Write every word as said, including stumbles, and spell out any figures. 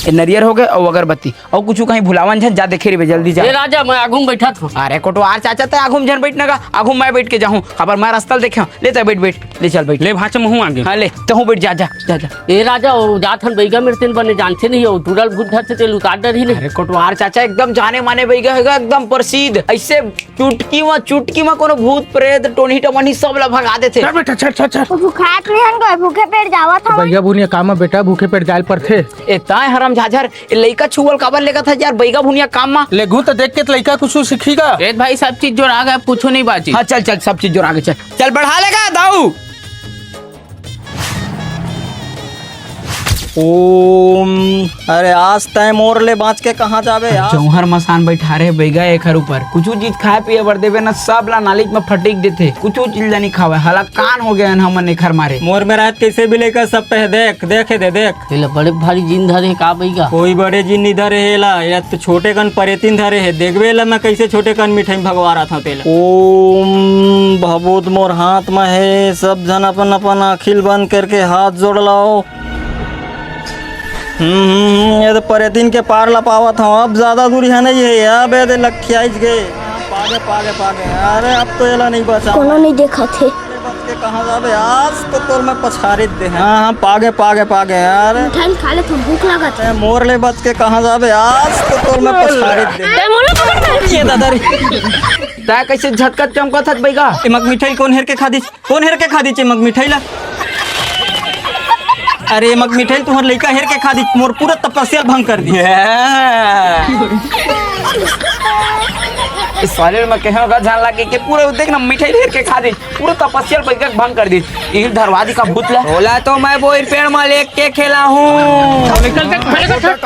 ये नरियर हो गे अउ अगरबत्ती। अउ कुछु कहीं भुलावन झन, जा देखे रहिबे, जल्दी जा। ए राजा, मैं आगू में बैठत हूँ। अरे कोटवार चाचा, तैं आगू में झन बैठ न गा, आगू में मैं बैठ के जाहूँ। काबर मैं रस्ता ल देखे हूँ। ले तैं बैठ, बैठ, ले चल बैठ। ले भांचा, महूँ आगे। हाँ ले, तहूँ बैठ, जा, जा, जा, जा। ए राजा, वो जात हन बइगा मेर, तेन बने जानथे नहीं, वो टूरा ल भूत धरथे, तेला उतार डरही नहीं। अरे कोटवार चाचा, एकदम जाने माने बइगा हे गा, एकदम प्रसिद्ध। अइसे चुटकी म, चुटकी म कोनो भूत प्रेत टोनही टमनही सब ला भगा देथे। चल बेटा, चल, चल, चल। वो भुखात नहीं हन गा, भूखे पेट जावत हवन। बइगा बुनिया काम म बेटा, भूखे पेट जाय ल परथे। ए ताय हराम झाझर, ए लइका छुअल काबर लेगत हस यार, बइगा भुनिया काम म। लेगहूँ त देख के त लइका कुछु सीखही गा। ए भाई, सब चीज जोरा गे, अब कुछु नहीं बाची। हाँ, चल, चल, सब चीज जोरा गे, चल। चल, बढ़ा ले गा, दाऊ। ओम। अरे, आज तैं मोर ले बाँच के कहाँ जाबे यार? जौहर मसान बैठा रहे बइगा एखर ऊपर। कुछु चीज खाए पिए बर देबे न, सब ला नालीच म फटिक देथे। कुछु चीज ला नहीं खावे, हलाकान हो गे हन हमन एखर मारे। मोर में रहत कइसे भी लइका सब पे हे, देख, देख हे दे, देख। एला बड़े भारी जिन धरे हे का बइगा? कोई बड़े जिन नहीं धरे हे एला, एला तो छोटे कन परेतिन धरे हे। देखबे एला मैं कइसे छोटे कन मिठाई म भगवा रहा था तेला। ओम भभूत मोर हाथ म हे, सब झन अपन अपन आँखी ल बंद करके हाथ जोड़ लाओ। हम्म, हम्म, हम्म, ये तो परेतिन के पार ला पावत हूँ। अब ज्यादा दूरी है नहीं है, अब ये दे लखियाइच गे। पागे, पागे, पागे। अरे अब तो एला नहीं बचा। कोनो नहीं देखत हे। बच के कहाँ जाबे? आज तो तोर मैं पछारित दे। हाँ, हाँ, पागे, पागे, पागे यार। मिठाई खा ले, थोड़ा भूख लगत हे। ए, मोर ले बच के कहाँ जाबे? आज तो तोर मैं पछारित दे। ए, मोला पकड़ ले। ये दादा रे। तैं कइसे झटकत चमकत हस बइगा? एमक मिठाई कोन हेर के खा दिस? कोन हेर के खा दिस एमक मिठाई ला? अरे एमक मिठाई तुँहर लइका हेर के खा दिस, मोर पूरा तपस्या भंग कर दिस। इस साले में कहे होगा जान लागे कि पूरा देख ना मिठाई हेर के खा दिस, पूरा तपस्या ल बइगा भंग कर दिस। इही ल धरवा दिस का भूत ला। ओला तो मैं बोइर पेड़ म लेट के खेलाहूँ। निकल, चल, पहले तो चल।